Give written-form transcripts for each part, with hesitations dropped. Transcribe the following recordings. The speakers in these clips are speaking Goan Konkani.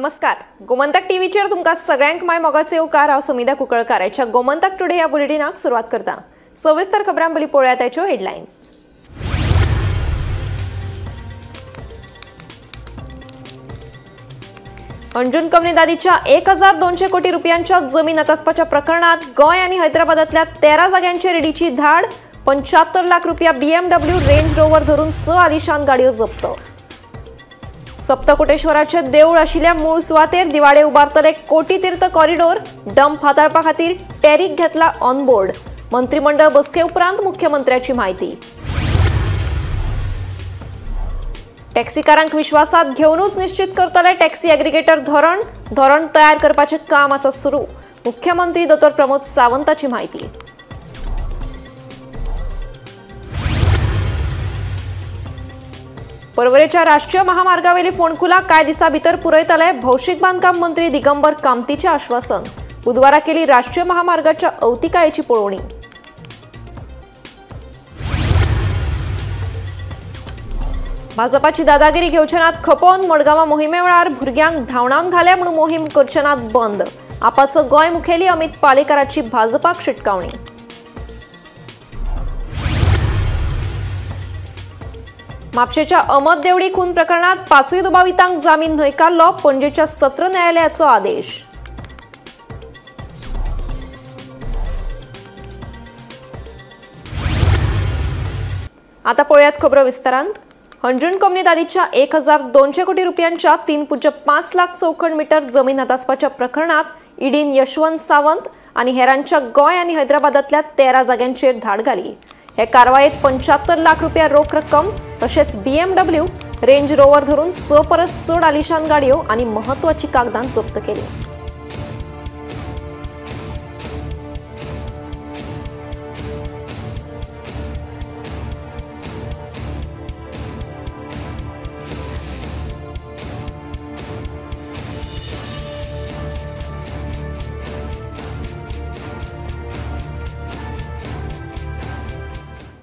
नमस्कार, गोमंतक टीव्हीचेर तुमकां सगळ्यांक my मोगाचे येवकार. हांव समिधा कुंकळकार. आयच्या गोमंतक टुडे ह्या बुलेटिनाक सुरवात करता. सविस्तर खबरां पयलीं पळोवया ताच्यो हेडलायन्स. अंजुन कमनीदादीच्या 1200 कोटी रुपयांच्या जमीन हातासपाच्या प्रकरणात गोंय आनी हैदराबादांतल्या 13 जाग्यांचेर ईडीची धाड. 75 लाख रुपया BMW range रोवर धरून 6 आलिशान गाडयो जप्त. सप्तकोटेश्वराचे देऊळ आशिल्ल्या मूळ सुवातेर दिवाडे उबारतले कोटी तीर्थ कॉरिडोर. डंप हाताळपा खातीर टेरीक घेतला ऑन बोर्ड. मंत्रिमंडळ बसके उपरांत मुख्यमंत्र्याची म्हायती. टॅक्सीकारांक विश्वासात घेवनूच निश्चित करतले टॅक्सी एग्रीगेटर धोरण. धोरण तयार करपाचें काम आसा सुरू. मुख्यमंत्री दोतोर प्रमोद सावंताची म्हायती. परवरेच्या राष्ट्रीय महामार्गावेली फोंडकुलां कांय दिसां भितर पुरयतले. भौशीक बांदकाम मंत्री दिगंबर कामतीचें आश्वासन. बुधवारा केली राष्ट्रीय महामार्गाच्या अवतिकायेची पळोवणी. भाजपाची दादागिरी घेवचे नात खपोवन मडगांवां मोहिमे वेळार भुरग्यांक धांवडावन घाले म्हणून मोहीम करचे नात बंद. आपाचो गोंय मुखेली अमित पालेकाराची भाजपाक शिटकावणी. म्हापशेच्या अहमद देवडी खून प्रकरणात 5 दुबावितांक जामीन न्हयकारलो. पणजेच्या सत्र न्यायालयाचो आदेश. आता पळोवयात खबरो विस्तारांत. हंजुण कमनीदादीच्या 1200 कोटी रुपयांच्या 3.5 लाख चौखण मीटर जमीन हातासपाच्या प्रकरणात ईडीन यशवंत सावंत आनी हेरांच्या गोंय आनी हैदराबादांतल्या 13 जाग्यांचेर धाड घाली. हे कारवायेत 75 लाख रुपया रोख रक्कम तशेंच BMW range रोवर धरून 6 परस चड आलिशान गाडयो आनी महत्वाची कागदां जप्त केली.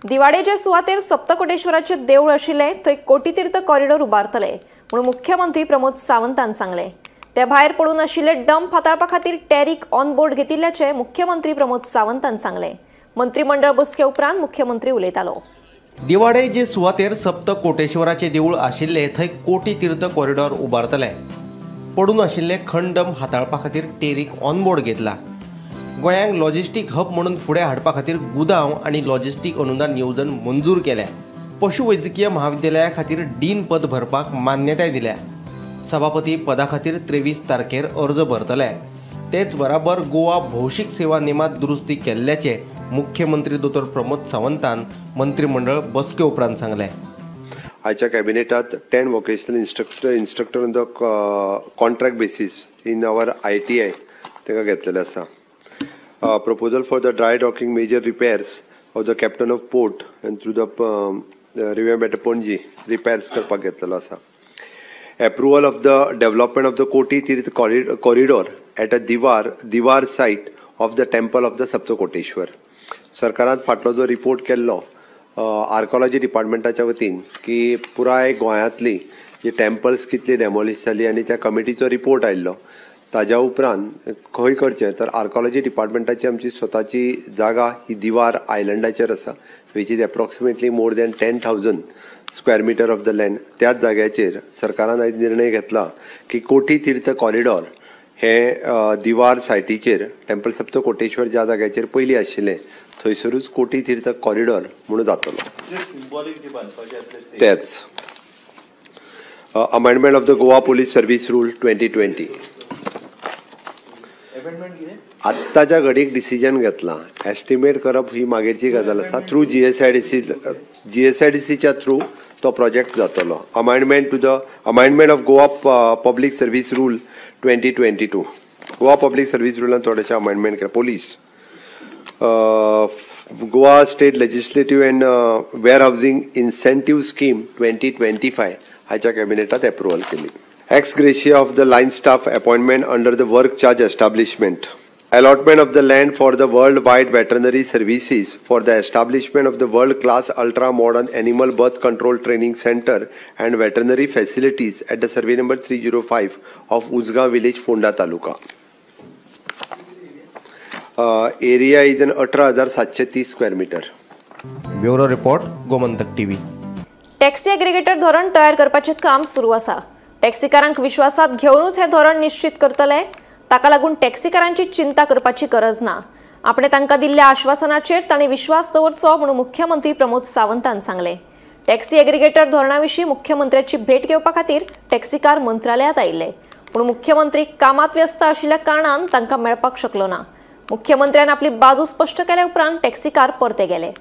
दिवाडे जे सुवातेर सप्तकोटेश्वराचे देऊळ आशिल्लें थंय कोटीतीर्थ कॉरिडोर उबारतले म्हणून मुख्यमंत्री प्रमोद सावंतान सांगलें. ते भायर पडून आशिल्ले डंप हाताळपा खातीर टेरीक ऑन बोर्ड घेतिल्ल्याचें मुख्यमंत्री प्रमोद सावंतान सांगलें. मंत्रिमंडळ बसके उपरांत मुख्यमंत्री उलयतालो. दिवाडे जे सुवातेर सप्तकोटेश्वराचे देऊळ आशिल्लें थंय कोटीतीर्थ कॉरिडोर उबारतले. पडून आशिल्ले खण डंप हाताळपा खातीर टेरीक ऑन बोर्ड घेतला. गोंयांक लॉजिस्टीक हब म्हणून फुडें हाडपा खातीर गुदांव आनी लॉजिस्टीक अनुदान येवजण मंजूर केल्या. पशुवैजकीय महाविद्यालया खातीर डीन पद भरपाक मान्यताय दिल्या. सभापती पदा खातीर 23 तारखेर अर्ज भरतले. तेच बराबर गोवा भौशीक सेवा नेमात दुरुस्ती केल्ल्याचे मुख्यमंत्री दोतोर प्रमोद सावंतान मंत्रिमंडळ बसके उपरांत सांगलें. आयच्या कॅबिनेटात 10 vocational instructor on the contract basis in our ITI तांकां घेतलेलें आसा. Proposal for the dry docking major repairs of the captain of port and through the revamp at Panaji repairs करपाक घेतलेलो आसा. Approval of the development of the Koti Tirth corridor at a Diwar site of the temple of the Saptakoteshwar. सरकारान फाटलो जो रिपोर्ट केल्लो आर्कोलॉजी डिपार्टमेंटाच्या वतीन की पुराय गोंयांतली जी टेम्पल्स कितली डेमोलिश जाली आनी त्या कमिटीचो रिपोर्ट आयिल्लो ताज्या उपरांत खंय करचें तर आर्कोलॉजी डिपार्टमेंटाची आमची स्वताची जागा ही दिवार आयलंडाचेर आसा, which is approximately more than 10,000 square metre of the land. त्याच जाग्याचेर सरकारान आयज निर्णय घेतला की कोटी तीर्थ कॉरिडॉर हे दिवार सायटीचेर टेम्पल सप्तकोटेश्वर ज्या जाग्याचेर पयलीं आशिल्लें थंयसरूच कोटी तीर्थ कॉरिडॉर म्हणून जातलो. तेच amendment of the Goa police service rule 2020. आत्ताच्या घडीक डिसिजन घेतला. एस्टिमेट करप ही मागीरची गजाल आसा. थ्रू GSIDCच्या थ्रू तो प्रोजेक्ट जातलो. Amendment of Goa public service rule 2022. Goa public service रुलान थोडेशें अमेंडमेंट केलें. Police Goa state legislative and warehousing incentive scheme 2025 हाच्या कॅबिनेटात एप्रुवल केली. Ex gratia of the line staff appointment under the work charge establishment. Allotment of the land for the worldwide veterinary services for the establishment of the world-class ultra-modern animal birth control training center and veterinary facilities at the survey number 305 of Ujgaon village, Ponda taluka. Area is an 18,730 square meter. Bureau report, Gomantak TV. Taxi aggregator धोरण तयार करपाचें काम सुरू आसा. टॅक्सीकारांक विश्वासात घेवनूच हे धोरण निश्चित करतले. ताका लागून टॅक्सीकारांची चिंता करपाची गरज ना. आपणे तांकां दिल्ल्या आश्वासनाचेर तांणी विश्वास दवरचो म्हणून मुख्यमंत्री प्रमोद सावंतान सांगलें. टॅक्सी एग्रीगेटर धोरणा विशीं मुख्यमंत्र्याची भेट घेवपा खातीर टॅक्सीकार मंत्रालयांत आयिल्ले, पूण मुख्यमंत्री कामात व्यस्त आशिल्ल्या कारणान तांकां मेळपाक शकलो ना. मुख्यमंत्र्यान आपली बाजू स्पश्ट केल्या उपरांत टॅक्सीकार परते गेले.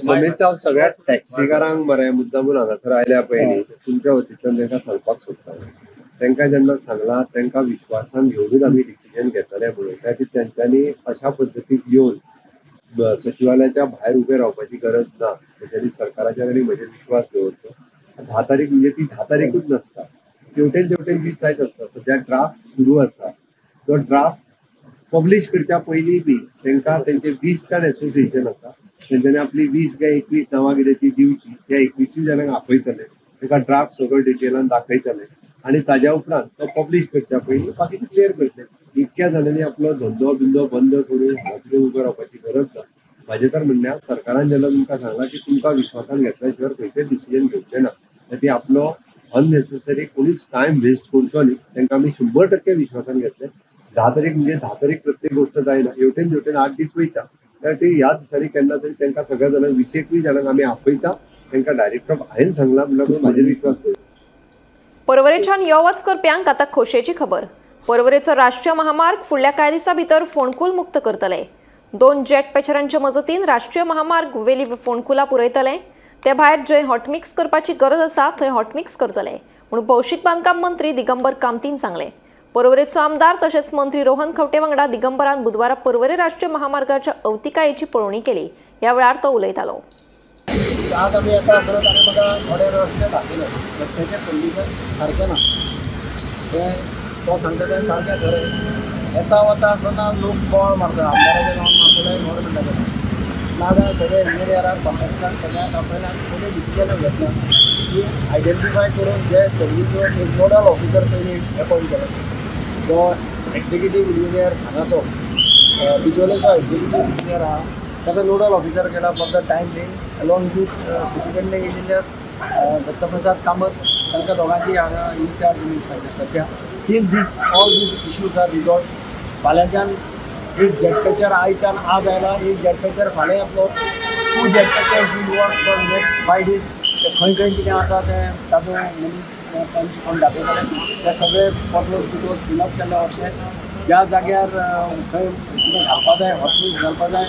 समेत हांव सगळ्या टॅक्सीकारांक मरे मुद्दामून हांगासर आयल्या पळय न्ही, तुमच्या वतींतल्यान तांकां सांगपाक सोदता. तांकां जेन्ना सांगलां तांकां विश्वासान घेवनूच आमी डिसिजन घेतले म्हणून त्या खातीर तेंच्यांनी अशा पद्दतीक येवन सचिवालयाच्या भायर उबे रावपाची गरज ना. तेंच्यांनी सरकाराच्या आनी म्हजेर विश्वास दवरचो. 10 तारीख म्हणजे ती 10 तारीखूच नासता, तेवटेन तेवटेन दीस जायत आसता. सद्या ड्राफ्ट सुरू आसा, तो ड्राफ्ट पब्लीश करच्या पयलीं बी तांकां तेंचे 20 जाण एसोसिएशन आसा, तेंच्यांनी आपली 20 काय 21 नांवां कितें ती दिवची. त्या 21 जाणांक आपयतले, तांकां ड्राफ्ट सगळो डिटेलान दाखयतले आनी ताज्या उपरांत तो पब्लीश करच्या पयलीं बाकीचे क्लियर करतले. इतक्या जाणांनी आपलो धंदो बिंदो बंद करून हांगासर उबो रावपाची गरज ना. म्हाजें तर म्हणणें, सरकारान जेन्ना तुमकां सांगलां की तुमकां विश्वासान घेतल्या शिवाय खंयचें डिसिजन घेवचें ना, ती आपलो अननेसेसरी कोणीच टायम वेस्ट करचो न्ही. तांकां आमी 100% विश्वासान घेतले. 10 तारीख म्हणजे 10 तारीख प्रत्येक गोष्ट जायना, हेवटेन तेवटेन 8 दीस वयता. त्या खातीर ह्या दिसांनी केन्ना तरी तांकां सगळ्या जाणांक 20-21 जाणांक आमी आपयता. तांकां डायरेक्टर हांवें सांगलां म्हणल्यार म्हाजेर विश्वास दवर. पर्वरेच्यान यो वच करप्यांक आतां खोशयेची खबर. पर्वरेचो राष्ट्रीय महामार्ग फुडल्या कांय दिसां भितर फोंडकूल मुक्त करतले. 2 जेट पॅचरांच्या मजतीन राष्ट्रीय महामार्ग वेली फोंडकुलां पुरयतले. ते भायर जंय हॉटमिक्स करपाची गरज आसा थंय हॉटमिक्स करतले म्हूण भौशीक बांदकाम मंत्री दिगंबर कामतीन सांगलें. पर्वरेचो आमदार तशेंच मंत्री रोहन खंवटे वांगडा दिगंबरान बुधवारा पर्वरे राष्ट्रीय महामार्गाच्या अवतिकायेची पळोवणी केली. ह्या वेळार तो उलयतालो. आज आमी येता आसतना ताणें म्हाका थोडे रस्ते दाखयले. रस्त्याचें कंडिशन सारकें ना, तें तो सांगता तें सारकें खरें. येता वता आसतना लोक बोवाळ मारता, आमदाराचें नांव मारतले, गव्हर्मेंटाचें नांव. नाजाल्यार सगळे इंजिनियराक, कॉन्ट्रॅक्टराक सगळ्यांक आपयला आनी पयलीं डिसिजन घेतला की आयडेंटिफाय करून जे सर्वीस एक नोडल ऑफिसर पयलीं एपॉयंट केलो, जो एक्झिक्युटीव इंजिनियर हांगाचो बिचोलेचो एक्झिक्युटीव इंजिनियर आहा ताका नोडल ऑफिसर केला for the time being along with superintending engineer Dattaprasad Kamat. तांकां दोगांची हांगा इनचार्ज म्हणून सद्या till these all these issues are resolve. फाल्यांच्यान एक जेट पॅचर आयच्यान आज आयला, एक जेट पॅचर फाल्यां येतलो. 2 jet patcher will work for next 5 days. ते खंय खंय कितें आसा तें ताजो मनीस तांचे कोण दाखयतले. ते सगळे पोटलोज बिटलोज फिलअप केल्ले वतले. ज्या जाग्यार खंय कितें घालपा जाय, हॉटमिक्स घालपा जाय,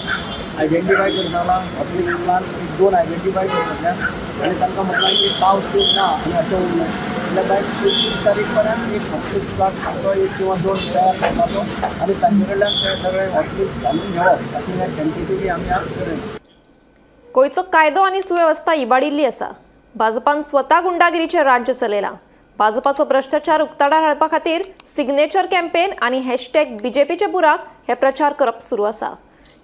आयडेंटिफाय करून सांगलां. हॉटमिक्स प्लान 1-2 आयडेंटिफाय करून आनी तांकां म्हटलां की पावस ना आनी अशें उरलें जाल्यार बाय 30 तारीख पर्यंत एक हॉटमिक्स प्लान आमचो 1 किंवा 2 तयार करपाचो आनी तांचे कडल्यान ते सगळे हॉटमिक्स घालून घेवप अशें हें टेंटेटिवली आमी आज करें. गोंयचो कायदो आनी सुवेवस्था इबाडिल्ली आसा. भाजपान स्वता गुंडागिरीचें राज्य चलयलां. भाजपाचो भ्रश्टाचार उक्ताडार हाडपा खातीर सिग्नेचर कॅम्पेन आनी हॅशटॅग बीजेपीचे बुराक हे प्रचार करप सुरू आसा.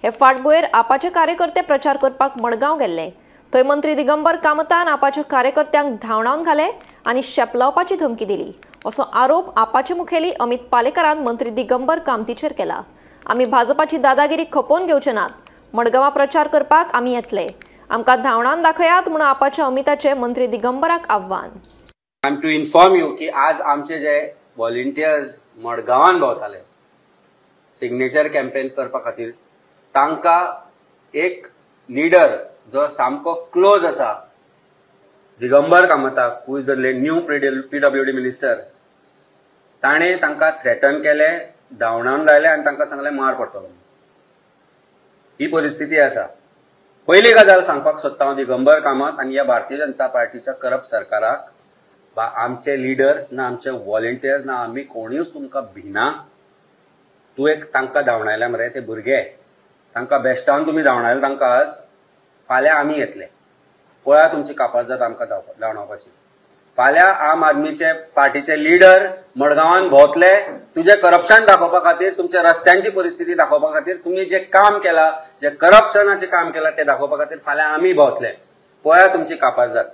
हे फाटभुंयेर आपाचे कार्यकर्ते प्रचार करपाक मडगांव गेल्ले. थंय मंत्री दिगंबर कामतान आपाच्या कार्यकर्त्यांक धांवडावन घाले आनी शेपलावपाची धमकी दिली असो आरोप आपाचे मुखेली अमित पालेकरान मंत्री दिगंबर कामतीचेर केला. आमी भाजपाची दादागिरी खपोवन घेवचे नात. मडगांवां प्रचार करपाक आमी येतले, आमकां धांवडावन दाखयात म्हणून आपाच्या अमिताचे मंत्री दिगंबराक आव्हान. I am to inform you की आज आमचे जे व्हॉलिंटियर्स मडगांवान भोंवताले सिग्नेचर कॅम्पेन करपा खातीर, तांकां एक लिडर जो सामको क्लोज आसा Digambar कामताक, who is the new PWD minister, ताणें तांकां थ्रेटन केले, धांवडावन लायले आनी तांकां सांगलें मार पडटलो. ही परिस्थिती आसा. पयली गजाल सांगपाक सोदता हांव दिगंबर कामत आनी ह्या भारतीय जनता पार्टीच्या करप्ट सरकाराक, आमचे लिडर्स ना, आमचे व्हॉलिंटियर्स ना, आमी कोणूच तुमकां भिना. तूं एक तांकां धांवडायले मरे ते भुरगे, तांकां बेश्टावन तुमी धांवडायले तांकां आज, फाल्यां आमी येतले. पळया तुमची कापाजात आमकां धांवडावपाची. फाल्यां आम आदमीचे पार्टीचे लिडर मडगांवान भोंवतले तुजें करप्शन दाखोवपा खातीर, तुमच्या रस्त्यांची परिस्थिती दाखोवपा खातीर, तुमी जे काम केलां, जे करप्शनाचें काम केलां तें दाखोवपा खातीर फाल्यां आमी भोंवतले. पळया तुमची कापास जात.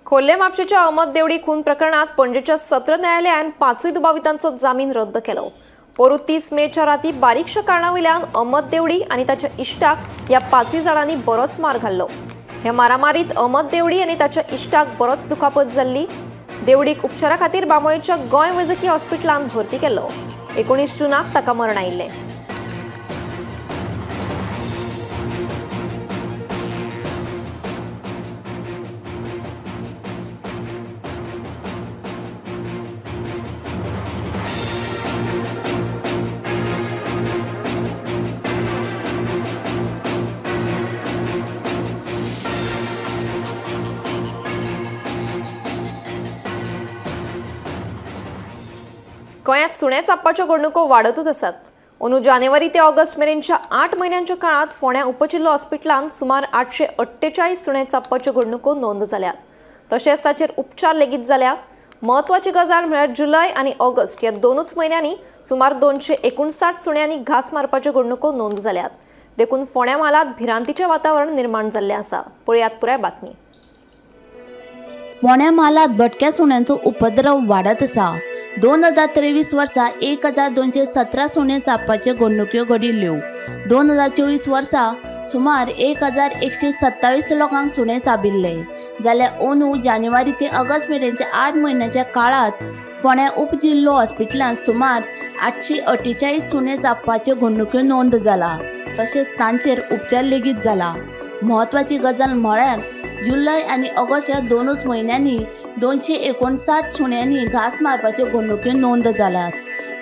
खोर्ले म्हापशेच्या अहमद देवडी खून प्रकरणात पणजेच्या सत्र न्यायालयान 5 दुबावितांचो जामीन रद्द केलो. पोरू 30 मेच्या राती बारीकशा कारणावयल्यान अहमद देवडी आनी ताच्या इश्टाक ह्या 5 जाणांनी बरोच मार घाल्लो. ह्या मारामारीत अहमद देवडी आनी ताच्या इश्टाक बरोच दुखापत जाल्ली. देवडीक उपचारा खातीर बांबोळेच्या गोंय वैजकी हॉस्पिटलांत भरती केल्लो. 19 जूनाक ताका मरण आयिल्लें. गोंयांत सुणे चाबपाच्यो घडणुको वाडतूच आसात. अंदू जानेवारी ते ऑगस्ट मेरेनच्या 8 म्हयन्यांच्या काळांत फोंड्या उपजिल्लो हॉस्पिटलांत सुमार 848 सुणे चाबपाच्यो घडणुको नोंद जाल्यात. तशेंच ताचेर उपचार लेगीत जाल्या. म्हत्वाची गजाल म्हळ्यार जुलय आनी ऑगस्ट ह्या 2 म्हयन्यांनी सुमार 259 सुण्यांनी घांस मारपाच्यो घडणुको नोंद जाल्यात. देखून फोंड्या म्हालांत भिरांतीचें वातावरण निर्माण जाल्लें आसा. पळयात पुराय बातमी. फोंड्या म्हालांत भटक्या सुण्यांचो उपद्रव वाडत आसा. 2023 वर्सा 1217 सुणे चाबपाच्यो घडणुक्यो घडिल्ल्यो. 2024 वर्सा सुमार 1127 लोकांक सुणे चाबिल्ले. जाल्यार अंदू जानेवारी ते ऑगस्ट मेरेनच्या 8 म्हयन्याच्या काळांत फोंड्या उपजिल्लो हॉस्पिटलांत सुमार 848 सुणे चाबपाच्यो घडणुक्यो नोंद जाला. तशेंच तांचेर उपचार लेगीत जाला. म्हत्वाची गजाल म्हळ्यार जुलय आनी ऑगस्ट ह्या 2 म्हयन्यांनी 259 सुण्यांनी घांस मारपाच्यो घडणुक्यो नोंद जाल्यात.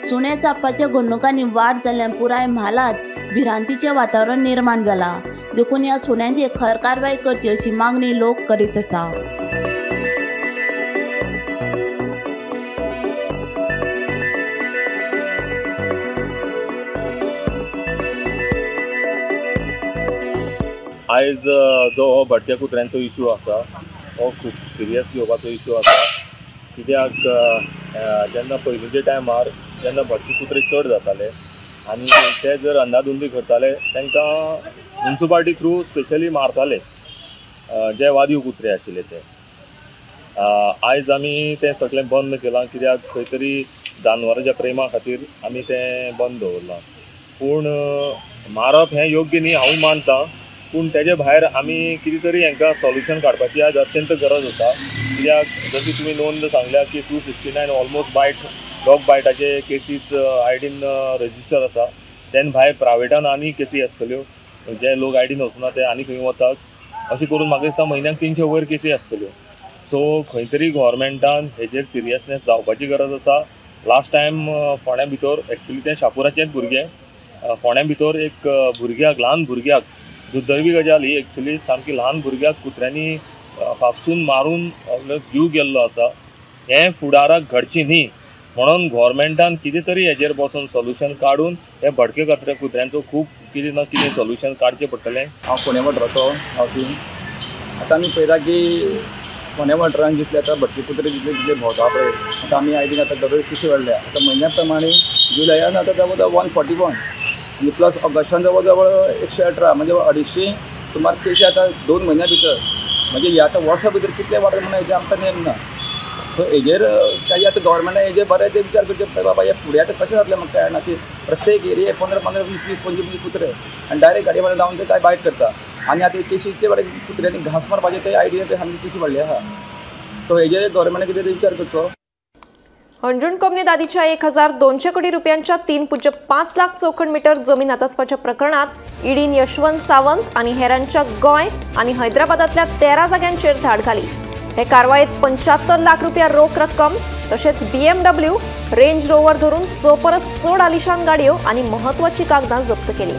सुणे चाबपाच्या घडणुकांनी वाड जाल्ल्यान पुराय म्हालांत भिरांतीचें वातावरण निर्माण जालां. देखून ह्या सुण्यांचेर खर कारवाय करची अशी मागणी लोक करीत आसा. आयज जो हो भटक्या कुत्र्यांचो इशू आसा हो खूब सिरियस घेवपाचो इशू आसा. कित्याक जेन्ना पयलींच्या टायमार जेन्ना भटके कुत्रे चड जाताले आनी ते जर अंदाधुंदी करताले तांकां म्युनिसिपालिटी थ्रू स्पेशली मारताले जे वादीव कुत्रे आशिल्ले ते. आयज आमी तें सगळें बंद केलां कित्याक खंय तरी जानवराच्या प्रेमा खातीर आमी तें बंद दवरलां. पूण मारप हें योग्य न्ही हांवूय मानता, पूण तेजे भायर आमी कितें तरी हांकां सोल्युशन काडपाची आज अत्यंत गरज आसा. कित्याक जशी तुमी नोंद सांगल्या की 269 ऑलमोस्ट बायट डॉग बायटाचे केसीस आयडीन रजिस्टर आसा. तेन भायर प्रायवेटान आनी केसी आसतल्यो, जे लोक आयडीन वचना ते आनी खंय वतात. अशें करून म्हाका दिसता म्हयन्याक 300 वयर केसी आसतल्यो. सो खंय तरी गोवोरमेंटान हेजेर सिरियसनेस जावपाची गरज आसा. लास्ट टायम फोंड्या भितर एक्चुली तें शापुराचेंच भुरगें, फोंड्या भितर एक भुरग्याक, ल्हान भुरग्याक, दुर्दैवी गजाल ही एक्चुली सामकी ल्हान भुरग्याक कुत्र्यांनी फापसून मारून जीव गेल्लो आसा. हें फुडाराक घडचें न्ही म्हणून गोवोरमेंटान कितें तरी हेजेर बसून सोल्युशन काडून हे भटके कुत्र्यांचो खूब कितें ना कितें सोल्युशन काडचें पडटलें. हांव फोंड्या वाठाराचो गांवठी. आतां आमी पळयता की फोंड्या वाठारान जितले आतां भटके कुत्रे जितले जितले भोंवता पळय, आतां आमी आयदीन आतां दर कशी वाडल्या. आतां म्हयन्या प्रमाणे जुलयान आतां जवळ जवळ 141 आनी प्लस ऑगस्टान जवळ जवळ 118, म्हणजे 250 सुमार केशी आतां 2 म्हयन्या भितर, म्हणजे ह्या आतां वर्सा भितर कितले वाडले म्हणून हेजें आमकां नेम ना. सो हेजेर काही आतां गव्हर्मेंटान हेजेर बरें ते विचार करचे पडटा, बाबा हे फुडें आतां कशें जातलें म्हाका कळना की प्रत्येक एरिये 15 15 20 20 25 कुत्रे आनी डायरेक्ट गाडये वाले लावन ते काय बायट करता. आनी आतां केशी इतले वाडले कुत्र्यांनी घांस मारपाचे ते आयडिया ते सामकी केशी वाडली आसा. सो हेजेर गव्हर्मेंटान कितें विचार करचो. हणजूण कोमनिदादीच्या 1200 कोटी रुपयांच्या 3.5 लाख चौखण मीटर जमीन हातासपाच्या प्रकरणात ईडीन यशवंत सावंत आणि हेरांच्या गोंय आणि हैदराबादातल्या 13 जाग्यांचेर धाड घाली. हे कारवायेत 75 लाख रुपया रोख रक्कम तशेंच BMW, range रोवर धरून 6 परस चड आलिशान गाडयो आणि महत्वाची कागदां जप्त केली.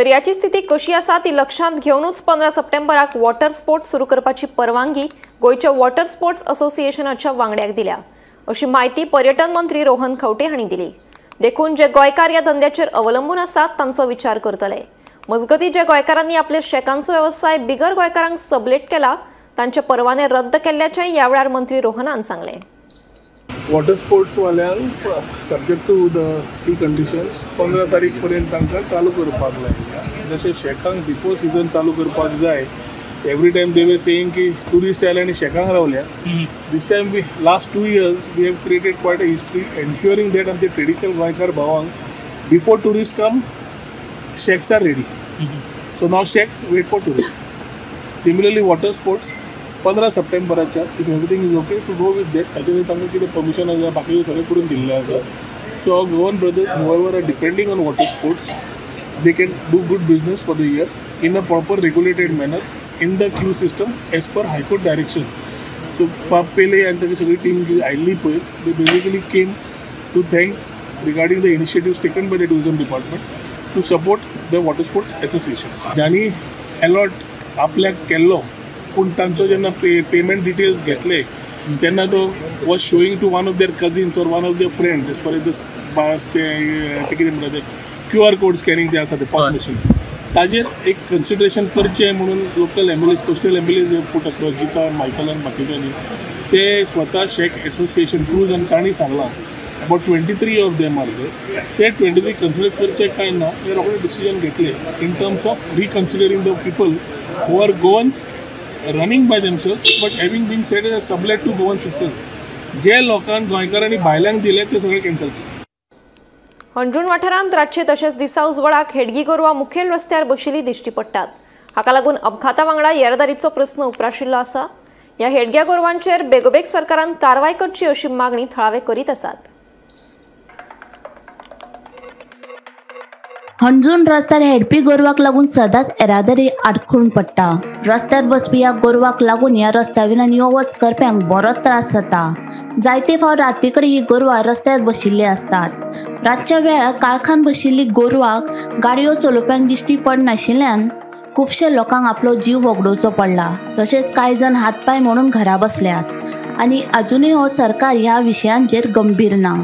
दर्याची स्थिती कशी आसा ती लक्षांत घेवनूच 15 सप्टेंबराक वॉटर स्पोर्ट्स सुरू करपाची परवानगी गोंयच्या वॉटर स्पोर्ट्स असोसिएशनाच्या वांगड्याक दिल्या अशी म्हायती पर्यटन मंत्री रोहन खंवटे हांणी दिली. देखून जे गोंयकार ह्या धंद्याचेर अवलंबून आसात तांचो विचार करतले. मजगतीं जे गोंयकारांनी आपले शेकांचो वेवसाय बिगर गोंयकारांक सबलेट केला तांचे परवाने रद्द केल्ल्याचें ह्या वेळार मंत्री रोहनान सांगलें. वॉटर स्पोर्ट्स वाल्यांक subject to the sea conditions 15 तारीख पर्यंत तांकां चालू करपाक लायल्या. जशें शेकांक बिफोर सिजन चालू करपाक जाय. Every time they were saying की टुरिस्ट आयले आनी शेकांक रावल्या. This time we last 2 years we have created quite a history ensuring that आमचे ट्रेडिशनल गोंयकार भावांक before tourist come shacks are ready. So now shacks wait for tourist. Similarly water sports 15 सप्टेंबराच्या if everything is okay to go with that ताचेर तांकां कितें परमिशन आसा बाकी सगळें करून दिल्लें आसा. So our Goan brothers whoever are depending on water sports they can do good business for the year in a proper regulated manner in the queue system as per high court direction. So Pele आनी ताची सगळी टीम जी आयिल्ली पळय they basically came to thank regarding the initiatives taken by the tourism department to support the water sports associations. ज्यांनी अलॉट आपल्याक केल्लो पूण तांचो जेन्ना पेमेंट डिटेल्स घेतले तेन्ना तो was showing to one of their cousins or one of their friends as far as ते कितें म्हणटा ते क्यू आर कोड स्कॅनिंग जें आसा तें पॉस मशीन ताजेर एक कन्सिडरेशन करचें म्हणून local MLAs coastal MLAs put across Jita Michael आनी बाकीच्यांनी ते स्वता शॅक एसोसिएशन क्रूज आनी तांणी सांगलां about 23 of them are there. ते 23 कन्सिडर करचे काय ना हे रोखडे डिसिजन घेतले in terms of reconsidering the people who are Goans running by themselves but having been said as sublet to Goans itself. जे लोकांक गोंयकारांनी भायल्यांक दिले ते सगळे कॅन्सल केले. हणजूण वाठारांत रातचे तशेंच दिसा उजवाडाक हेडगी गोरवां मुखेल रस्त्यार बशिल्ली दिश्टी पडटात. हाका लागून अपघाता वांगडा येरादारीचो प्रस्न उप्राशिल्लो आसा. ह्या हेडग्या गोरवांचेर बेगोबेग सरकारान कारवाय करची अशी मागणी थळावे करीत आसात. हणजूण रस्त्यार हेडपी गोरवाक लागून सदांच येरादारी आडखळून पडटा. रस्त्यार बसपी ह्या गोरवाक लागून ह्या रस्त्या वयल्यान यो वच करप्यांक बरोच त्रास जाता. जायते फावट राती कडेन ही गोरवां रस्त्यार बशिल्ली आसतात. रातच्या वेळार काळखान बशिल्ली गोरवाक गाडयो चलोवप्यांक दिश्टी पडनाशिल्ल्यान खुबशे लोकांक आपलो जीव वगडोवचो पडला. तशेंच कांय जाण हातपांय म्हणून घरा बसल्यात आनी अजुनूय हो सरकार ह्या विशयांचेर गंभीर ना.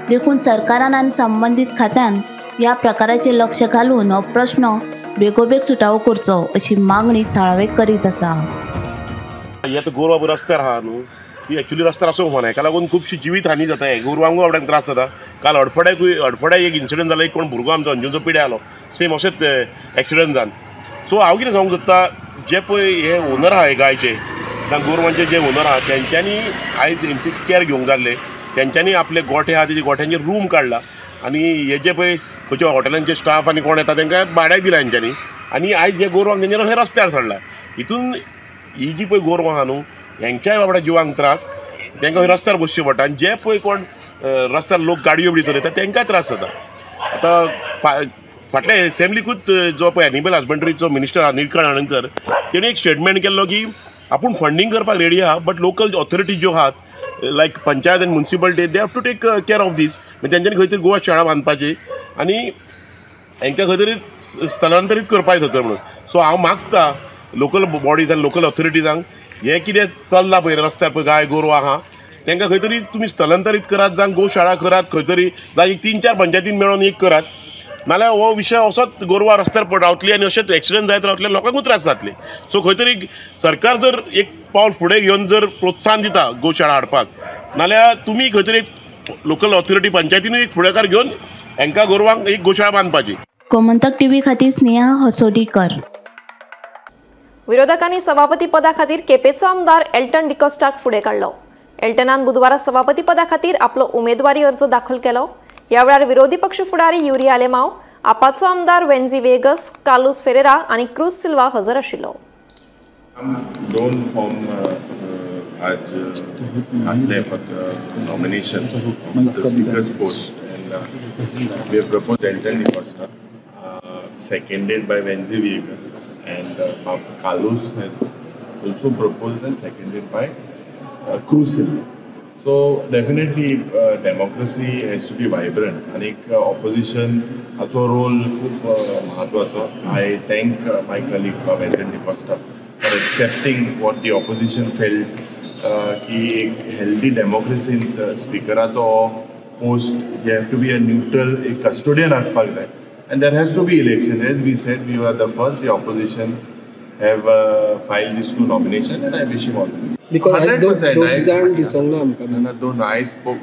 देखून सरकारान आनी संबंदीत खात्यान ह्या प्रकाराचेर लक्ष घालून हो प्रश्न बेगोबेग सुटावो करचो अशी मागणी थळावे करीत आसा. हे आतां गोरवां रस्त्यार आहा न्हू ती एक्चुअली रस्त्यार आसूंक फावना. हेका लागून खुबशी जिवीत हानी जाता. हे गोरवांकूय बाबड्यांक त्रास जाता. काल हडफड्याक एक इन्सिडंट जालो. एक कोण भुरगो आमचो अंजुनचो पिड्या आलो सेम अशेंच एक्सिडंट जावन. सो हांव कितें सांगूंक सोदता जे पळय हे ओनर आहा हे गायचे जावं गोरवांचे जे ओनर आहा तेंच्यांनी आयज हेंची कॅर घेवंक जाय आसले. तेंच्यांनी आपले गोठे आहा तेजे गोठ्यांचेर रूम काडला आनी हे जे पळय खंयच्या हॉटेलांचे स्टाफ आनी कोण येता तांकां भाड्याक दिला हेंच्यांनी आनी आयज हे गोरवांक तेंच्यांनी अशें रस्त्यार सोडला. हितून ही जी पळय गोरवां आहा न्हू हेंच्याय बाबड्या जिवांक त्रास तांकां रस्त्यार बसचें पडटा आनी जे पळय कोण रस्त्यार लोक गाडयो बी चलयता तांकांय त्रास जाता. आतां फाटल्या एसेंब्लीकूच जो पळय एनिमल हजबंड्रीचो मिनिस्टर आहा निळकंठ हळर्णकर तेणें एक स्टेटमेंट केल्लो की आपूण फंडींग करपाक रेडी आहा बट लोकल ऑथॉरिटी ज्यो आहात लायक panchayat and municipality they have to take care of these. म्हणजे तेंच्यांनी खंय तरी गोवा शाळा बांदपाची आनी हेंकां खंय तरी स्थलांतरीत करपाक थंयसर म्हणून. सो हांव मागता लोकल बॉडीज आनी लोकल ऑथॉरिटीजांक हें कितें चल्लां पळय रस्त्यार पळय गाय गोरवां आहा तांकां खंय तरी तुमी स्थलांतरीत करात जावं गोशाळा करात खंय तरी जावं एक 3-4 पंचायतीन मेळोन एक करात नाल्यार हो विशय असोच गोरवां रस्त्यार रावतली आनी अशेंच एक्सिडंट जायत रावतले लोकांकूच त्रास जातले. सो खंय तरी सरकार जर एक पावल फुडें घेवन जर प्रोत्साहन दिता गोशाळा हाडपाक नाल्यार तुमी खंय तरी लोकल ऑथॉरिटी पंचायतीनूय एक फुडाकार घेवन हांकां गोरवांक एक गोशाळा बांदपाची. गोमंतक टीव्ही खातीर स्नेहा हसोडीकर. विरोधकांनी सभापती पदा खातीर केपेचो आमदार एल्टन डिकॉस्टाक फुडें काडलो. एल्टनान बुधवारा सभापती पदा खातीर आपलो उमेदवारी अर्ज दाखल केलो. ह्या वेळार विरोधी पक्ष फुडारी युरी आलेमाव, आपाचो आमदार वेन्झी वेगस, कार्लुस फेरेरा आनी क्रूज सिल्वा हजर आशिल्लो. दोन फॉर्म आज घातले for nomination the speaker's post and we have proposed Elton D'Costa, seconded by Venzy Viegas, and Carlos has also proposed and seconded by Cruz Silva. So definitely democracy has to be vibrant आनीक ऑपोजिशन हाचो रोल खूब म्हत्वाचो. I thank my colleague Babu Anton D'Costa for accepting what the opposition felt की एक हेल्दी डेमोक्रेसींत स्पिकराचो post you have to be a neutral, एक कस्टोडियन आसपाक जाय and there has to be election. As we said, we are the first, the opposition have filed these two nomination and I wish him all. Because 100%. No, I spoke.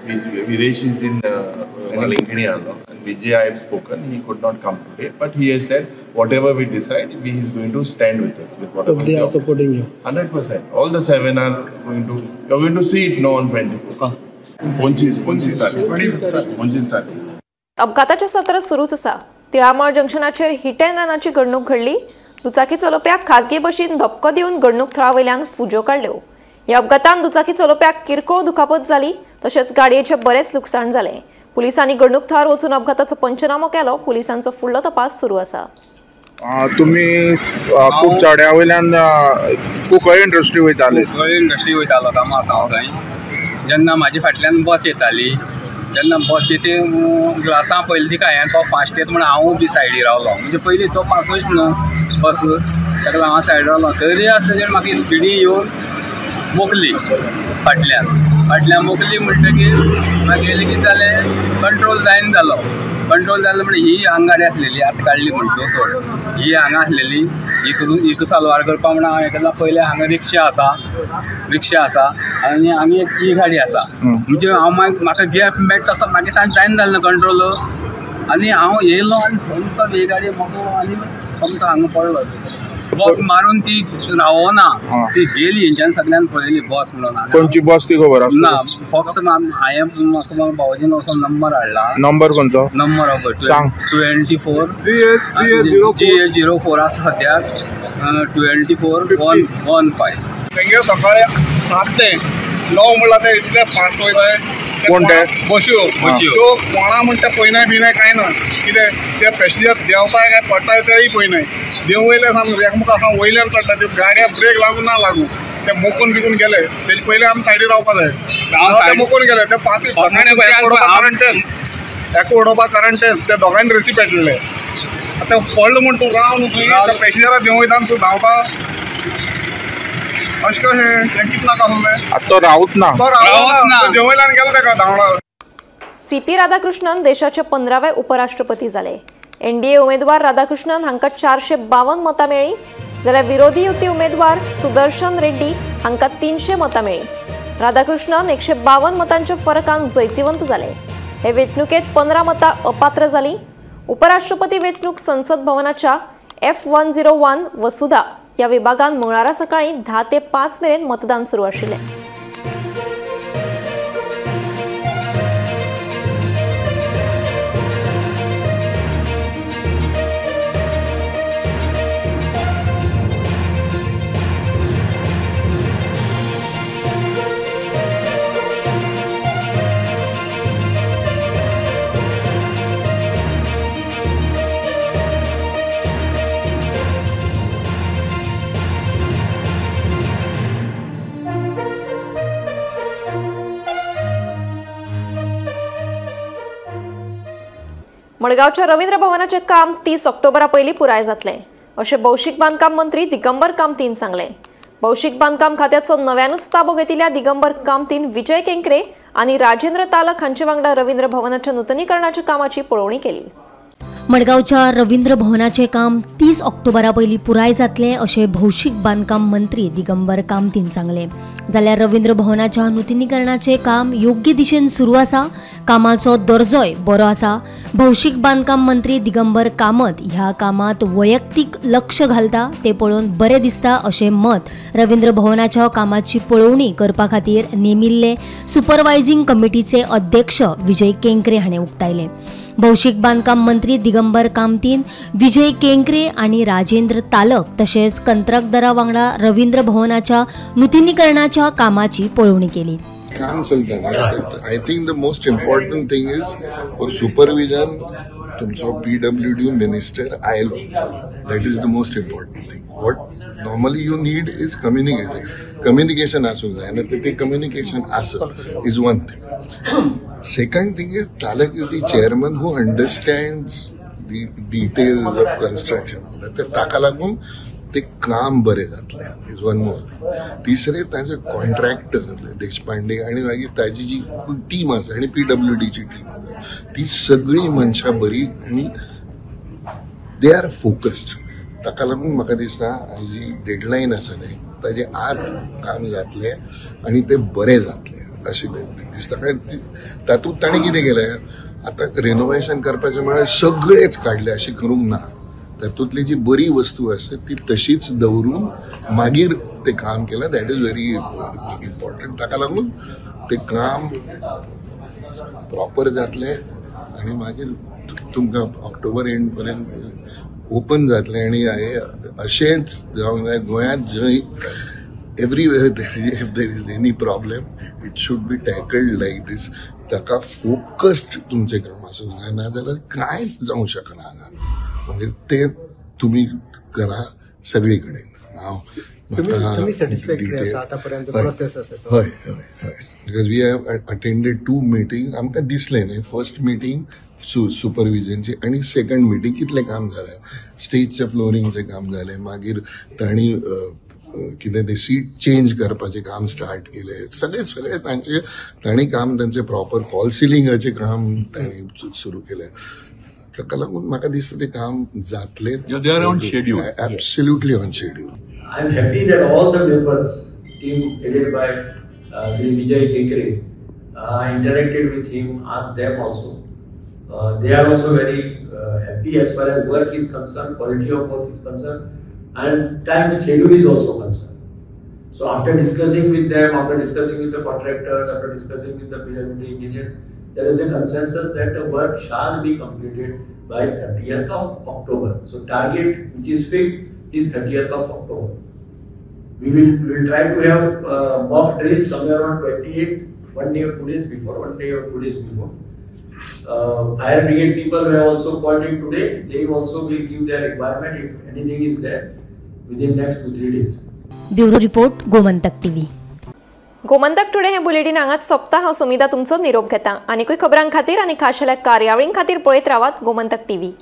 Viresh is in Valenkini and Vijay I have spoken. He could not come today, but he has said whatever we decide, he is going to stand with us. With whatever. So they are supporting you. 100%. All the 7 are going to. You are going to see it now on 24. 25 तारीख. अपघाताचे सत्र सुरूच आसा. तिळामळ जंक्शनाचेर हिट अँड रनाची घडणूक घडली. दुचाकी चलोवप्याक खाजगी बशीन धपको दिवन घडणूक थळा वयल्यान फुज्यो काडल्यो. ह्या अपघातान दुचाकी चलोवप्याक किरकोळ दुखापत जाली, तशेंच गाडयेचें बरेंच लुकसाण जालें. पुलिसांनी घडणूक थळार वचून अपघाताचो पंचनामो केलो. पुलिसांचो फुडलो तपास सुरू आसा. तुमी खूब चड्या वयल्यान कुंकळ्ळी इंडस्ट्री वयताले. कुंकळ्ळी इंडस्ट्री वयतालो कामां आसा हांव थंय. जेन्ना म्हाजे फाटल्यान बस येताली तेन्ना बसीचे ग्लासां पयलीं तिका हांवें तो फास्ट येता म्हण हांवूय बी सायडी रावलो. म्हणजे पयलीं तो फास्टूच न्हू बस, ताका लागून हांव सायडी रावलो. तरी आसतना म्हाका स्पिडी येवन मोखली फाटल्यान. फाटल्यान मोखली म्हणटकीर मागीर कितें जालें, कंट्रोल जायना जालो. कंट्रोल जालो म्हणजे ही हांगा गाडी आसलेली आतां काडली म्हण तो सोड, ही हांगा आसलेली हिका साल्वार करपा म्हण हांवें केला. पयलें हांगा रिक्षा आसा, रिक्षा आसा आनी हांगा एक ही गाडी आसा. म्हणजे हांव मागीर म्हाका गॅप मेळटा तसो मागीर सांग जायना जालें ना कंट्रोल आनी हांव येयलो आनी सोमतो ही गाडी म्हाका आनी सोमतो हांगा पडलो. बस मारून ती रावना, ती गेली. हेंच्यान सगळ्यान पळयली बस म्हणून. खंयची बस ती खबर आसा ना, फक्त हांवें म्हाका भावजीन वचोन नंबर हाडला. नंबर खंयचो? नंबर सांग. 24 GA04 आसा सद्याक. 24 115. तेंगे सकाळी 7 ते 9 म्हणल्यार ते इतले फास्ट वयताय. कोण ते? बश्यो. त्यो कोणा म्हणटा पळयनाय बिनाय कांय ना. कितें ते पॅसेंजर देंवताय काय पडटाय तेय पळयनाय. देंवयले सामकें एकमेका सावन वयल्यान चडटा. त्यो गाडया ब्रेक लागूं ना लागूं ते मोखून बिकून गेले. तेजे पयलीं आमी सायडीर रावपा जाय. ते मोखून गेले ते फास्ट कारण तेच एका उडोवपा कारण तेच ते दोगांयनी रेसी पेटलेले. आतां पडलो म्हूण तूं राव न्हू थंय पॅसेंजराक देंवयता आनी तूं धांवता अशें कशें तें कितें नाका आसलें. आतां तो रावत ना, तो रावना, देंवयल्यान गेलो तेका धांवणार. सीपी राधाकृष्णन देशाचे 15वे उपराष्ट्रपती जाले. एनडीए उमेदवार राधाकृष्णन हांकां 452 मतां मेळ्ळीं, जाल्यार विरोधी युती उमेदवार सुदर्शन रेड्डी हांकां 300 मतां मेळ्ळीं. राधाकृष्णन 152 मतांच्या फरकान जैतिवंत जाले. हे वेंचणुकेंत 15 मतां अपात्र जालीं. उपराष्ट्रपती वेंचणूक संसद भवनाच्या F101 वसुधा ह्या विभागान मंगळारा सकाळीं 10 ते 5 मेरेन मतदान सुरू आशिल्लें. मडगांवच्या रवींद्र भवनाचें काम 30 ऑक्टोबरा पयलीं पुराय जातलें अशें भौशीक बांदकाम मंत्री दिगंबर कामतीन सांगलें. भौशीक बांदकाम खात्याचो नव्यानूच ताबो घेतिल्ल्या दिगंबर कामतीन विजय केंकरे आनी राजेंद्र तालक हांचे वांगडा रवींद्र भवनाच्या नुतनीकरणाच्या कामाची पळोवणी केली. मडगांवच्या रवींद्र भवनाचें काम 30 ऑक्टोबरा पयलीं पुराय जातलें अशें भौशीक बांदकाम मंत्री दिगंबर कामतीन सांगलें. जाल्यार रवींद्र भवनाच्या नुतनीकरणाचें काम योग्य दिशेन सुरू आसा. कामाचो दर्जोय बरो आसा. भौशीक बांदकाम मंत्री दिगंबर कामत ह्या कामांत वैयक्तीक लक्ष घालता ते पळोवन बरें दिसता अशें मत रवींद्र भवनाच्या कामाची पळोवणी करपा खातीर नेमिल्ले सुपरवायझिंग कमिटीचे अध्यक्ष विजय केंकरे हाणें उक्तायलें. भौशीक बांदकाम मंत्री दिगंबर कामतीन विजय केंकरे आनी राजेंद्र तालक तशेंच कंत्राटदारा वांगडा रवींद्र भवनाच्या नुतनीकरणाच्या कामाची पळोवणी केली. काम चलता. I think the most important thing is for supervision तुमचो पीडब्ल्यूडी मिनिस्टर आयलो. That is the most important thing. What normally you need is communication. Communication आसूंक जाय आनी ते कम्युनिकेशन आसप is one thing. Second thing is Talak is the chairman who understands the details of construction. ताका लागून ते काम बरें जातलें is one more thing. तिसरें ताजे कॉन्ट्रॅक्टर देशपांडे आनी मागीर ताजी जी टीम आसा आनी पीडब्ल्यूडीची टीम आसा ती सगळीं मनशां बरी आनी they are focused. ताका लागून म्हाका दिसता जी डेडलायन आसा न्ही ताजे आत काम जातलें आनी तें बरें जातलें अशें दिसता. कारण तातूंत ताणें कितें केलें, आतां रेनोवेशन करपाचें म्हळ्यार सगळेच काडले अशें करूंक ना. तातूंतली जी बरी वस्तू आसा ती तशीच दवरून मागीर तें काम केलां. That is very important. ताका लागून तें काम प्रॉपर जातलें आनी मागीर तुमकां ऑक्टोबर एंड पर्यंत ओपन जातलें. आनी अशेंच जावंक जाय गोंयांत जंय everywhere if there is any problem it should be tackled like this. ताका फोकस्ड तुमचें काम आसूंक जाय, नाजाल्यार कांयच जावंक शकना हांगा. मागीर ते तुमी करा सगळी कडेन. हांव हय हय हय because we have attended 2 meeting. आमकां दिसलें न्ही फर्स्ट मिटींग सुपरविजनची आनी सेकंड मिटींग कितलें काम जालें, स्टेजच्या फ्लोरिंगचें काम जालें, मागीर तांणी कितें ते सीट चेंज करपाचें काम स्टार्ट केलें. सगळें सगळें तांचें तांणी काम तांचें प्रॉपर फॉल सिलिंगाचें काम तांणी सुरू केलें. ताका लागून म्हाका दिसता तें काम जातलें. They are on schedule. Absolutely on schedule. I am happy that all the members team headed by Shri Vijay Kenkre, I interacted with him, asked them also. They are also very happy as far as work is concerned, quality of work is concerned, and time schedule is also concerned. So after discussing with them, after discussing with the contractors, after discussing with the PWD engineers, there is a consensus that the work shall be completed by 30th of October. So target which is fixed is 30th of October. We will try to have mock drill somewhere on 28th, 1 day or 2 days before, 1 day or 2 days before. Fire brigade people have also called in today. They also will give their requirement if anything is there within next 2-3 days. Bureau report, Gomantak TV. Gomantak today हे बुलेटिन हांगाच सोंपता. हांव सुमिता तुमचो निरोप घेता. आनीकूय खबरां खातीर आनी खाशेल्या कार्यावळीं खातीर पळयत रावात गोमंतक टीव्ही.